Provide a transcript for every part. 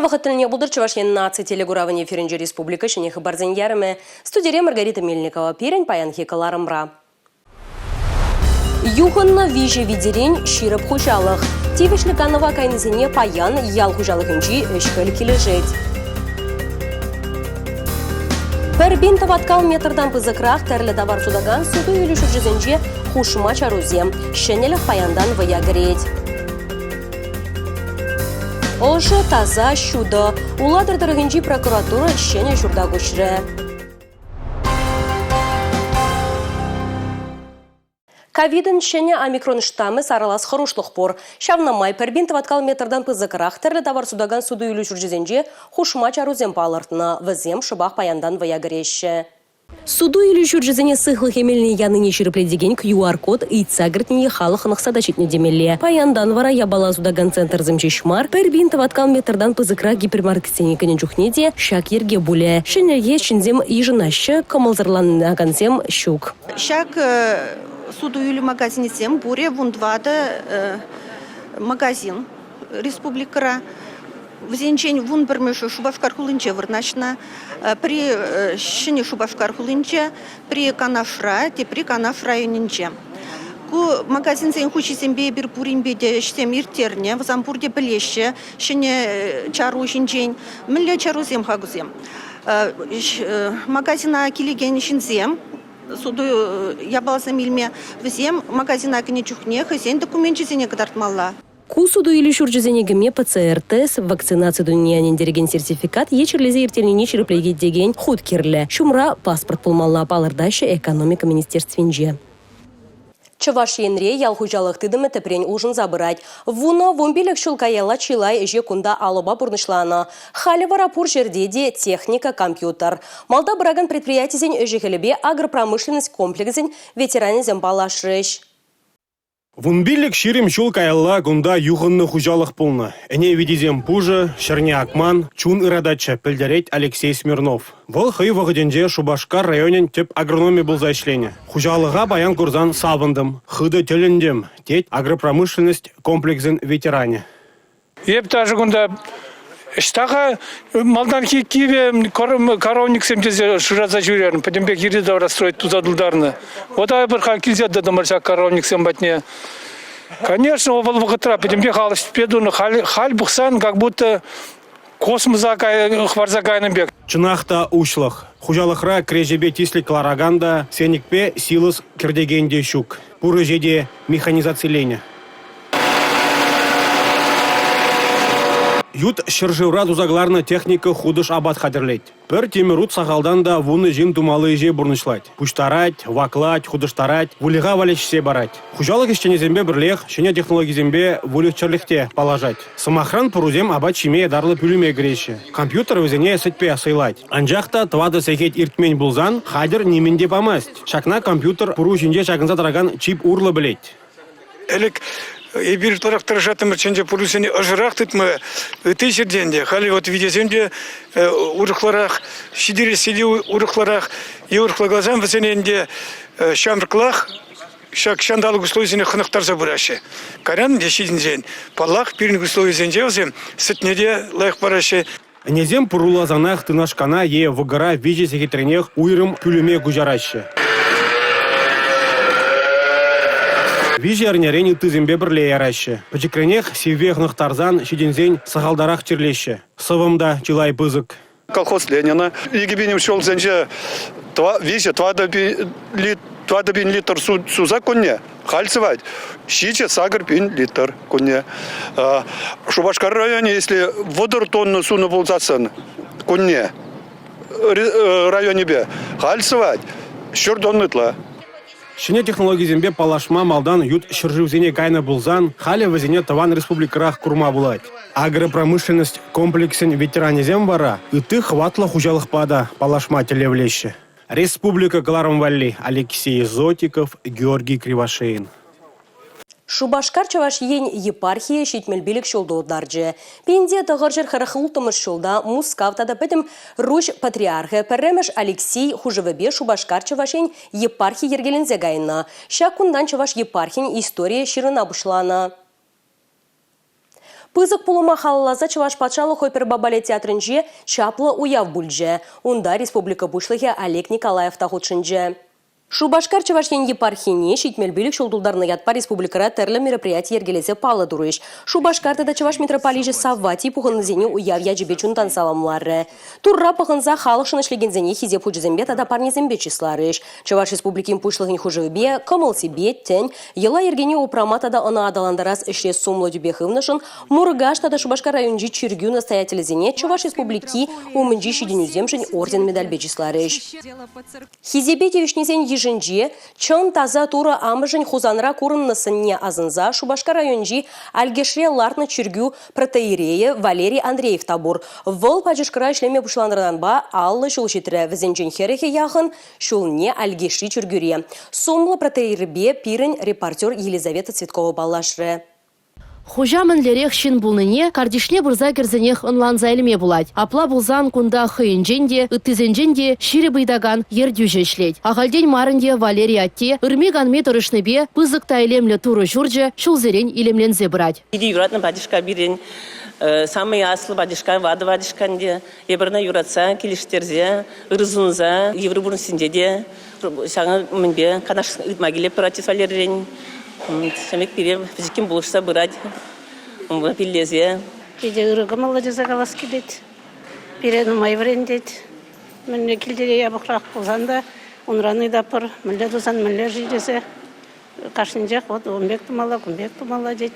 Вӑхӑт тӗлне пултӑр Чӑваш Ен наци телекуравӗн эфирӗнче республика ҫӗнӗ хыпарсен ярӑмӗ. Студире Маргарита Мельникова пирӗн паянхи кӑларӑмра. Юхӑннӑ виҫӗ витерен ҫирӗп хуҫалӑх. Тивӗҫлӗ канӑва кайнисене паян ял хуҫалӑхӗнчи ӗҫ-хӗл килӗшет. Пӗр пин тӑваткал метртан пысӑкрах тӗрлӗ тавар сутакан суту-илӳ ҫурчӗсенче хушма чарусем. Ҫӗнӗлӗх паянтан вӑя кӗрет. Ӑшӑ, таса, ҫутӑ. Улатӑр тӑрӑхӗнчи прокуратура ҫӗнӗ ҫурта куҫрӗ. Ковидӑн ҫӗнӗ омикрон штаммӗ сарӑлас хӑрушлӑх пур. Ҫавна май пӗр пин тӑваткал метртан пысӑкрах тӗрлӗ тавар сутакан суту-илӳ ҫурчӗсенче хушма чарусем палӑртнӑ. Вӗсем шӑпах паянтан вӑя кӗреҫҫӗ. Суту-илӳ ҫурчӗсене сыхлӑх эмелне янине ҫирӗплетекен QR-код ыйтса кӗртнине халӑх хӑнӑхса та ҫитнӗ темелле. Паянтан вара япала сутакан центрсем ҫеҫ мар, пӗр пин тӑваткал метртан пысӑкрах гипермаркетсене кӗнӗ чухне те ҫак йӗрке пулӗ. Ҫӗнӗлӗхе ҫынсем йышӑнаҫҫӗ, кӑмӑлсӑрланакансем ҫук. Ҫак суту-илӳ магазинӗсем пурӗ 14 магазин республикӑра. Вӗсенчен 11-мӗшӗ Шупашкар хулинче вырнаҫнӑ. Пӗри Ҫӗнӗ Шупашкар хулинче, пӗри Канашра, тепри Канаш районӗнче. Ку магазинсен хуҫисемпе эпир пуринпе те ӗҫсем ирттернӗ. Вӗсем пурте пӗлеҫҫӗ ҫӗнӗ чару ҫинчен. Мӗнле чарусем-ха кусем? Магазина килекен ҫынсем суту япаласем илме вӗсем магазина кӗнӗ чухне хӑйсен докуменчӗсене кӑтартмалла. Ку суту-илӳ ҫурчӗсене кӗме ПЦР-тест, вакцинаци тунине ӗнентерекен сертификат е чирлесе ирттернине ҫирӗплетекен хут кирлӗ. Ҫумра паспорт пулмалла, палӑртаҫҫӗ Экономика министерствинче. Чӑваш Енре ял хуҫалӑх тытӑмӗ тӗпрен улшӑнса пырать. Вунӑ-вунпилӗк ҫул каялла чылай ӗҫе кунта алӑпа пурнӑҫланӑ. Халӗ вара пур ҫӗрте те техника, компьютер. Малта пыракан предприятисен ӗҫӗ-хӗлӗпе агропромышленность комплексӗн ветеранӗсем паллашрӗҫ. 15-20 ҫул каялла кунта юхӑннӑ хуҫалӑх пулнӑ. Ӗне витисем пушӑ, ҫӗрне акман, чун ырататчӗ, пӗлтерет Алексей Смирнов. Вӑл хӑй вӑхӑтӗнче Шупашкар районӗн тӗп агрономӗ пулса ӗҫленӗ. Хуҫалӑха паян курсан савӑнтӑм, хытӑ тӗлӗнтӗм, тет агропромышленность комплексӗн ветеранӗ. Эп даже кунта ӑҫта-ха малтанхи кивӗ коровниксем тесе шыраса ҫӳрерӗм. Пӗтӗмпех йӗри-тавра строить туса тултарнӑ. Вот эпир халь килсе тӑтӑмӑр ҫак коровниксем патне. Конечно, вӑл вӑхӑтра пӗтӗмпех ал ӗҫпе тунӑ. Халь, халь пӑхсан, как будто космоса хӑварса кайнӑ пек. Чӑнах та уҫлӑх. Хуҫалӑхра кӗреҫепе тислӗк кӑларакан та, сенӗкпе силос кӗртекен те ҫук. Пур ӗҫе те механизациленӗ. Ют ҫӗршывра туса кӑларнӑ техника хутӑш апат хатӗрлет. Пӗр тимӗр ут сахалтан та вунӑ ҫын тумалли ӗҫе пурнӑҫлать. Пуҫтарать, ваклать, хутӑштарать, выльӑха валеҫсе парать. Хуҫалӑх ӗҫченӗсемпе пӗрлех ҫӗнӗ технологисемпе выльӑх-чӗрлӗх те паллашать. Сӑмахран, пӑрусем апат ҫиме ятарлӑ пӳлӗме кӗреҫҫӗ. Компьютер вӗсене сӗтпе сӑйлать. Анчах та тӑватӑ сехет иртмен пулсан хатӗр нимӗн те памасть. Ҫакна компьютер пӑру ҫинче ҫакӑнса тӑракан чип урлӑ пӗлет. Ӗлӗк эпир ытларах тӑрӑшаттӑмӑр чӗнче пуррисене ӑшӑрах тытма ытти ҫӗртен те. Халӗ вот витесем те урӑхларах, ҫитересси те урӑхларах. Е урӑхла каласан вӗсене ӗнтӗ ҫамрӑклах ҫак ҫанталӑк условийӗсене хӑнӑхтарса пыраҫҫӗ. Кайран ӗнтӗ ҫитӗнсен, паллах, пирӗн условисенче вӗсем сӗтне те лайӑх параҫҫӗ. Ӗнесем пӑруласанах тынашкана е вӑкӑра виҫӗ сехетренех уйрӑм пӳлӗме куҫараҫҫӗ. Виҫӗ эрнерен ыттисемпе пӗрле яраҫҫӗ. Пӗчӗкренех сивве хӑнӑхтарсан ҫитӗнсен сахалтарах чирлеҫҫӗ. Сӑвӑм та чылай пысӑк. Колхоз Ленина 2000 ҫулсенче виҫӗ тӑватӑ пин литр суса кунне халь сӑвать 7-8 пин литр кунне. Шупашкар районӗ, если 30 тонна сунӑ пулсассӑн кунне районӗпе халь сӑвать ҫур тонна ытла. Ҫӗнӗ технологисемпе паллашма малтан ют ҫӗршывсене кайнӑ пулсан, халӗ вӗсене тӑван республикӑрах курма пулать. Агропромышленность комплексӗн ветеранӗсем вара ытти хӑватлӑ хуҫалӑхпа та паллашма тӗллевлеҫҫӗ. Республика кӑларӑм валли Алексей Зотиков, Георгий Кривошеин. Шупашкар Чӑваш Ен епархийӗ 75 ҫул тултарчӗ. Пинте тӑхӑрҫӗр хӗрӗх улттӑмӗш ҫулта Мускав тата Пӗтӗм Руҫ патриархӗ пӗрремӗш Алексей хушӑвӗпе Шупашкар Чӑваш Ен епархи йӗркеленсе кайнӑ. Ҫак кунтан Чӑваш епархин историйӗ ҫырӑна пуҫланӑ. Пысӑк пулӑма халалласа Чӑваш патшалӑх оперӑпа балет театрӗнче чаплӑ уяв пулчӗ. Унта республика Пуҫлӑхӗ Олег Николаев та хутшӑнчӗ. Шупашкар Чӑваш Ен епархине 75 ҫул тултарнӑ ятпа республикӑра тӗрлӗ мероприяти йӗркелесе паллӑ турӗҫ. Шупашкар тата Чӑваш митрополичӗ Савватий пухӑннисене уяв ячӗпе чунтан саламларӗ. Турра пӑхӑнса халӑхшӑн ӗҫлекенсене хисеп хучӗсемпе тата парнесемпе чысларӗҫ. Чӑваш Республикин Пуҫлӑхӗн хушӑвӗпе кӑмӑл-сипет, тӗн, йӑла-йӗркене упрама тата ӑна аталантарас ӗҫре сумлӑ тӳпе хывнӑшӑн Муркаш тата Шупашкар районӗнчи чиркӳ настоятелӗсене Чӑваш Республики умӗнчи ҫитӗнӳсемшӗн орден-медальпе чысларӗҫ. Хисепе тивӗҫнисен йышӗнче чӑн таса Турӑ Амӑшӗн Хусанра курӑннӑ сӑнне асӑнса Шупашкар районӗнчи Алькешре лартнӑ чиркӳ протоиерейӗ Валерий Андреев та пур. Вӑл пачӑшкӑра ӗҫлеме пуҫланӑранпа 50 ҫул ҫитрӗ, вӗсенчен хӗрӗхӗ яхӑн ҫулне Алькешри чиркӳре. Сумлӑ протоиерейпе пирӗн репортер Елизавета Цветкова паллашрӗ. Хуҫа мӗнлерех ҫын пулнине картишне пырса кӗрсенех ӑнланса илме пулать. Апла пулсан кунта хӑйӗнчен те, ыттисенчен те ҫирӗп ыйтакан ертӳҫӗ ӗҫлет. Ахальтен мар ӗнтӗ Валерий атте ырми-канми тӑрӑшнипе пысӑк та илемлӗ Турӑ ҫурчӗ ҫулсерен илемленсе пырать. Питӗ юратнӑ пачӑшка пирӗн, самый аслӑ пачӑшка, ватӑ пачӑшка ӗнтӗ. Эпир ӑна юратса, килӗштерсе, ырӑ сунса йывӑр пурнӑҫсенче те Ҫакӑ мӗнпе канаш ыйтма килетпӗр отец Валерирен. Ҫамек пире пӗчӗккӗн пулӑшса пырать, пиллесе. Питӗ ырӑ кӑмӑллӑ тесе калас килет. Пире нумай вӗрентет. Мӗнле килте япӑхрах пулсан та унран ыйтатпӑр, мӗнле тусан мӗнле-ши тесе. Кашнинчех вот ун пек тумалла, кун пек тумалла тет,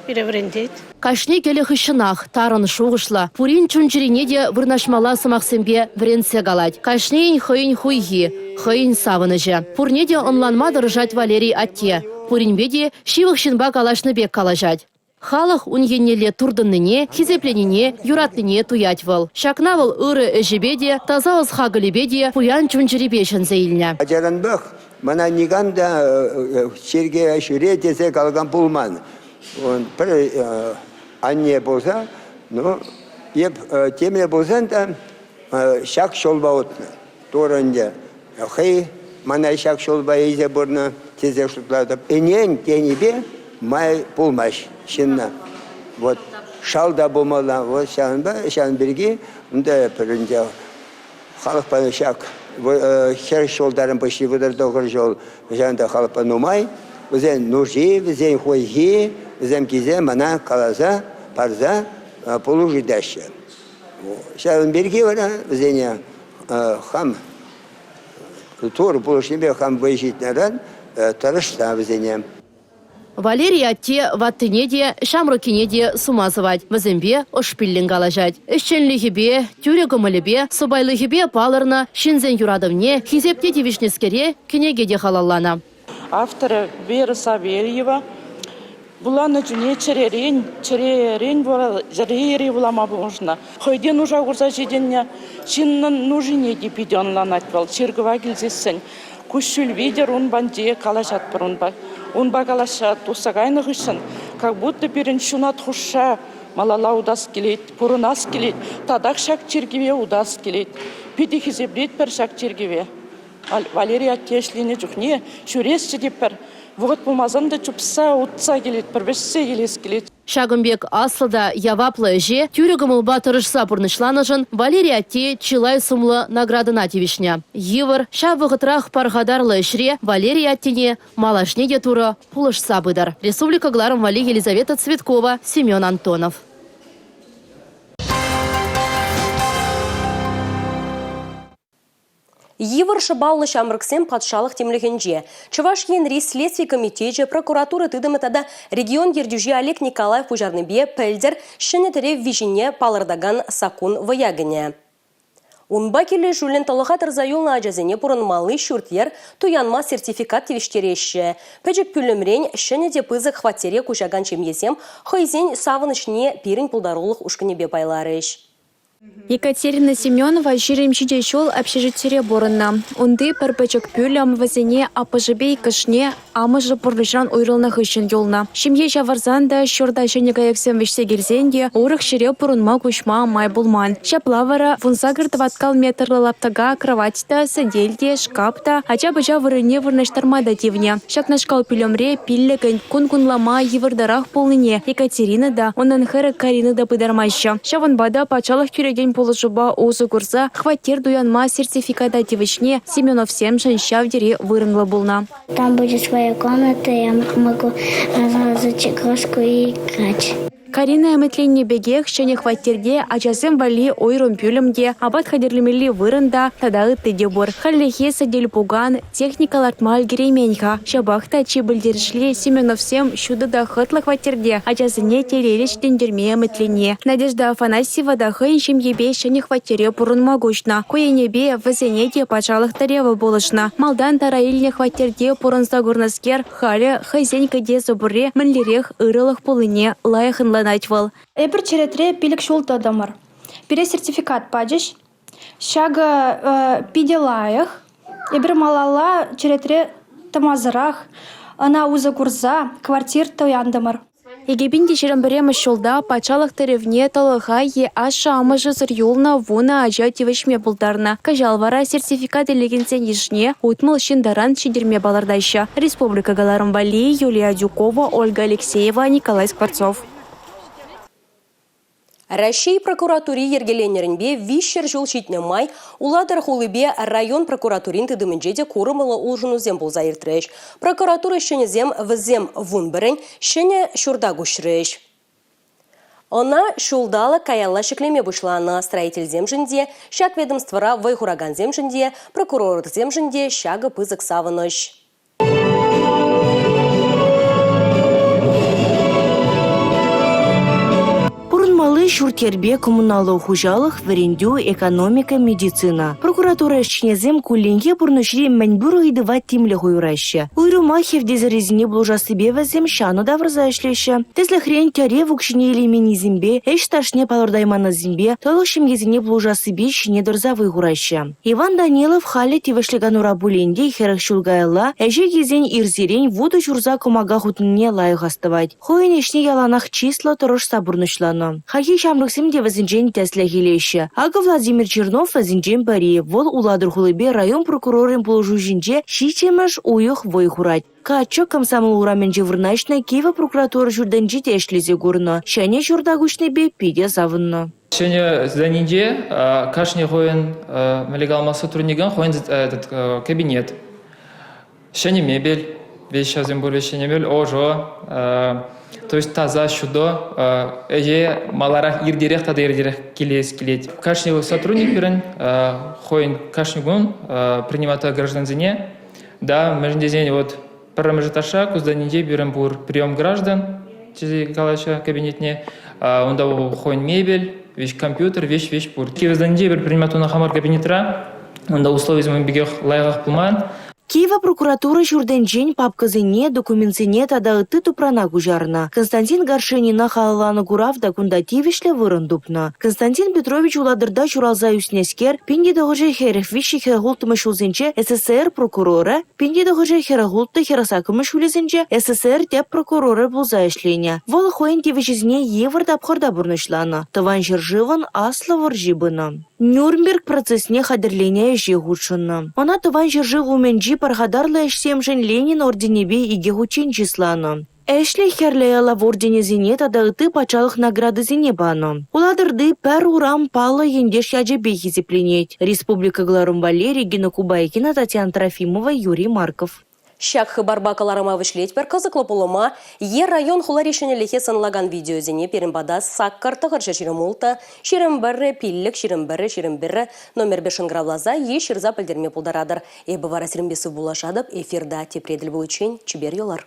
пире вӗрентет. Кашни кӗлӗ хыҫҫӑнах тарӑн шухӑшлӑ, пурин чун-чӗрине те вырнаҫмалла сӑмахсемпе вӗрентсе калать. Кашнийӗн хӑйӗн хуйхи, хӑйӗн савӑнӑҫӗ. Пурне те ӑнланма тӑрӑшать Валерий атте. Пуринпе те ҫывӑх ҫынпа калаҫнӑ пек калаҫать. Халӑх ун еннелле туртӑннине, хисепленине, юратнине туять вӑл. Ҫакна вӑл ырӑ ӗҫӗпе те, таса ӑс-хакӑлӗпе те, пуян чун-чӗрипе ҫӗнсе илнӗ. Ачаранпах мана никам та чирке ҫӳре тесе калакан пулман. Пӗр анне пулса, ну, эп темле пулсан та ҫак ҫулпа утнӑ. Турӑ ӗнтӗ хӑй мана ҫак ҫулпа илсе пырнӑ тесе шутлатӑп. Ӗнен тенипе май пулмасть ҫынна. Вот шалта пулмалла. Вот ҫавӑнпа ҫавӑн пирки унта пӗринче халӑхпа ҫак хӗр ҫултарӑн пуҫли 39 ҫул ҫавӑнта халӑхпа нумай. Вӗсен нуши, вӗсен хуйхи, вӗсем килсе мана каласа парса пулӑшу ыйтаҫҫӗ. Ҫавӑн пирки вара вӗсене хам Турӑ пулӑшнипе хам вӑй ҫитнӗрен тӑрӑшса вӗсене. Валерий атте ваттине те, ҫамрӑккине те сума сӑвать, вӗсемпе ӑшпиллӗн калаҫать. Ӗҫченлӗхӗпе, тӳрӗ кӑмӑлӗпе, сӑпайлӑхӗпе палӑрнӑ ҫынсен юратӑвне, хисепне тивӗҫнӗскере кӗнеке те халалланӑ. Авторӗ Вера Савельева. Вуланӑ чухне чӗререн, чӗререн чӗрери вулама пулӑшнӑ. Хӑй те нуша курса ҫитӗннӗ. Ҫыннӑн нушине те питӗ ӑнланать вӑл. Чиркӑва килсессӗн куҫҫуль витӗр ун патне калаҫатпӑр унпа. Унпа калаҫса тухса кайнӑ хыҫҫӑн как будто пирӗн ҫунат хушша малалла утас килет, пурӑнас килет, татах ҫак чиркӗве утас килет. Питӗ хисеплетпӗр ҫак чиркӗве. Валерий атте ӗҫленӗ чухне ҫӳресчӗ те пӗр вӑхӑт пулмасан та чупса утса килетпӗр, вӗҫсе килес килет. Ҫакӑн пек аслӑ та яваплӑ ӗҫе тӳрӗ кӑмӑлпа тӑрӑшса пурнӑҫланӑшӑн Валерий атте чылай сумлӑ наградӑна тивӗҫнӗ. Йывӑр, ҫав вӑхӑтрах пархатарлӑ ӗҫре Валерий аттене малашне те Турӑ пулӑшса пытӑр. Республика кӑларӑм валли Елизавета Цветкова, Семен Антонов. Йывӑр шӑпаллӑ ҫамрӑксем патшалӑх тимлӗхӗнче. Чӑваш Енри Следстви комитечӗ, прокуратура тытӑмӗ тата регион ертӳҫи Олег Николаев пуҫарнипе пӗлтӗр ҫӗнӗ тӗрев виҫине палӑртакан саккун вӑя кӗнӗ. Унпа килӗшӳллӗн тӑлӑха тӑрса юлнӑ ачасене пурӑнмалли ҫурт-йӗр туянма сертификат тивӗҫтереҫҫӗ. Пӗчӗк пӳлӗмрен ҫӗнӗ те пысӑк хваттере куҫакан ҫемьесем хӑйсен савӑнӑҫне пирӗн пултарулӑх ушкӑнӗпе пайларӗҫ. Екатерина Семенова 27 ҫул общежитире пурӑннӑ. Унти пӗр пӗчӗк пӳлӗм вӗсене аппӑшӗпе иккӗшне амӑшӗ пурнӑҫран уйрӑлнӑ хыҫҫӑн юлнӑ. Ҫемье ҫавӑрсан та, ҫурта ҫӗнӗ кайӑксем вӗҫсе килсен те урӑх ҫӗре пурӑнма куҫма май пулман. Ҫапла вара 18 тӑваткал метрлӑ лаптӑка кровать та, сӗтел те, шкап та, ача-пӑча вырӑнне вырнаҫтарма та тивнӗ. Ҫакнашкал пӳлӗмре пиллӗкӗн кун кунлама йывӑртарах пулнине Екатерина та, унӑн хӗрӗ Карина та пытармаҫҫӗ. Ҫавӑнпа та патшалӑх кӳрекен пулӑшупа усӑ курса хваттер туянма сертификата тивӗҫни Семеновсемшӗн ҫав тери вырӑнлӑ пулнӑ. Там будет своя комната, я могу разложить игрушку и играть. Карина ӗмӗтленнӗ пекех ҫӗнӗ хваттерте ачасем валли уйрӑм пӳлӗм те, апат хатӗрлемелли вырӑн та тата ытти те пур. Хальлӗхе сӗтел-пукан, техника лартма ӗлкӗреймен-ха. Ҫапах та чи пӗлтерӗшли Семеновсем ҫутӑ та хӑтлӑ хваттерте ачасене телейлӗ ҫитӗнтерме ӗмӗтленни. Надежда Афанасьева та хӑйӗн ҫемйипе ҫӗнӗ хваттере пурӑнма куҫнӑ. Ку енӗпе вӗсене те патшалӑх тӗревӗ пулӑшнӑ. Малтан тара илнӗ хваттерте пурӑнса курнӑскер Халӗ хӑйсен кӗтесӗ пурри мӗнлерех ырӑлӑх пулнине лайӑх ӑнланать вӑл. Эпир черетре 5 ҫул тӑтӑмӑр. Пире сертификат пачӗҫ. Ҫакӑ питӗ лайӑх. Эпир малалла черетре тӑмасӑрах ӑна усӑ курса квартир туянтӑмӑр. 2021 ҫулта патшалӑх тӗревне тӑлӑха е ашшӗ-амӑшӗсӗр юлнӑ 10 ача тивӗҫме пултарнӑ. Кӑҫал вара сертификат илекенсен йышне 60 ҫын таран ҫитерме палӑртаҫҫӗ. Республика кӑларӑм валли Юлия Адюкова, Ольга Алексеева, Николай Скворцов. Раҫҫей прокуратури йӗркеленнӗренпе 300 ҫул ҫитнӗ май Улатӑр хулипе район прокуратурин тытӑмӗнче те курӑмлӑ улшӑнусем пулса иртрӗҫ. Прокуратура ӗҫченӗсем вӗсем 11-ӗн ҫӗнӗ ҫурта куҫрӗҫ. Ӑна ҫулталӑк каялла ҫӗклеме пуҫланӑ. Строительсемшӗн те, ҫак ведомствӑра вӑй хуракансемшӗн те, прокурорсемшӗн те ҫакӑ пысӑк савӑнӑҫ. Пурӑнмалли ҫурт-йӗрпе коммуналлӑ хуҫалӑх, вӗрентӳ, экономика, медицина. Прокуратура ӗҫченӗсем кулленхи пурнӑҫри мӗн пур ыйтӑва тимлӗх уйӑраҫҫӗ. Уйрӑмах хевтесӗррисене пулӑшассипе вӗсем ҫанӑ тавӑрса ӗҫлеҫҫӗ. Тӗслӗхрен, тӗрев укҫине илейменнисемпе, ӗҫ стажне палӑртайманнисемпе, тӑлӑх ҫемьесене пулӑшассипе ҫине тӑрса вӑй хураҫҫӗ. Иван Данилов халӗ тивӗҫлӗ канура пулин те 40 ҫул каялла ӗҫе килсен ирсерен вутӑ ҫурса кӑмака хутнине лайӑх астӑвать. Хӑйӗн ӗҫне яланах чыслӑ, тӑрӑшса пурнӑҫланӑ. Хальхи ҫамрӑксем те вӗсенчен тӗслӗх илеҫҫӗ. Акӑ Владимир Чернов вӗсенчен пӗри. Вӑл Улатӑр хулипе район прокурорӗн пулӑшуҫинче ҫиччӗмӗш уйӑх вӑй хурать. Каччӑ Комсомол урамӗнче вырнаҫнӑ кивӗ прокуратура ҫуртӗнче те ӗҫлесе курнӑ. Ҫӗнӗ ҫурта куҫнипе питӗ савӑннӑ. Ҫӗнӗ зданинче кашни хӑйӗн мӗнле калама сотрудникӑн хӑйӗн этот кабинет. Ҫӗнӗ мебель, веҫ ҫавсем пур ҫӗнӗ мебель, ӑшӑ, то есть таса, ҫутӑ, ӗҫе маларах иртерех тата иртерех килес килет. Кашни сотрудник пирӗн хӑйӗн кашни кун принимать граждансене, да, мӗншӗн тесен вот Пӗрремӗш этажра ку зданинче пирӗн пур прием граждан тесе калаҫҫӗ кабинетне. Унта хӑйӗн мебель, веҫ компьютер, веҫ-веҫ пур. Кивӗ зданинче эпир принимать тунӑ хамӑр кабинетра. Унта условисем ун пекех лайӑхах пулман. Кивӗ прокуратура ҫуртӗнчен папкӑсене, документсене тата ытти тупрана куҫарнӑ. Константин Горшенина халалланӑ курав та кунта тивӗҫлӗ вырӑн тупнӑ. Константин Петрович Улатӑрта ҫуралса ӳснӗскер 1943-46 ҫулсенче СССР прокурорӗ, 1946-48 ҫулӗсенче СССР тӗп прокурорӗ пулса ӗҫленӗ. Вӑл хӑйӗн тивӗҫӗсене йывӑр тапхӑрта пурнӑҫланӑ. Тӑван ҫӗршывӑн Аслӑ вӑрҫи пынӑ. Нюрнберг процесне хатӗрленӗ ӗҫе хутшӑннӑ. Ӑна Тӑван ҫӗршыв умӗнчи пархатарлӑ ӗҫсемшӗн Ленин орденӗпе икӗ хутчен чысланӑ. Ӗҫлӗ Хӗрлӗ Ялав орденӗсене тата ытти патшалӑх наградисене панӑ. Улатӑрти пӗр урам паллӑ ентеш ячӗпе хисепленет. Республика кӑларӑм валли Регина Кубайкина, Татьяна Трофимова, Юрий Марков. Ҫак хыпарпа кӑларӑма вӗҫлетпӗр. Кӑсӑклӑ пулӑма е район хулари ҫӗнӗлӗхе сӑнлакан видеосене пирӗн пата саккӑр тӑхӑрҫӑ 26 21 5 21 21 номерпе шӑнкӑравласа е ҫырса пӗлтерме пултаратӑр. Эпӗ вара сирӗнпе сывпуллашатӑп. Эфирта тепре тӗл пуличчен чипер юлӑр.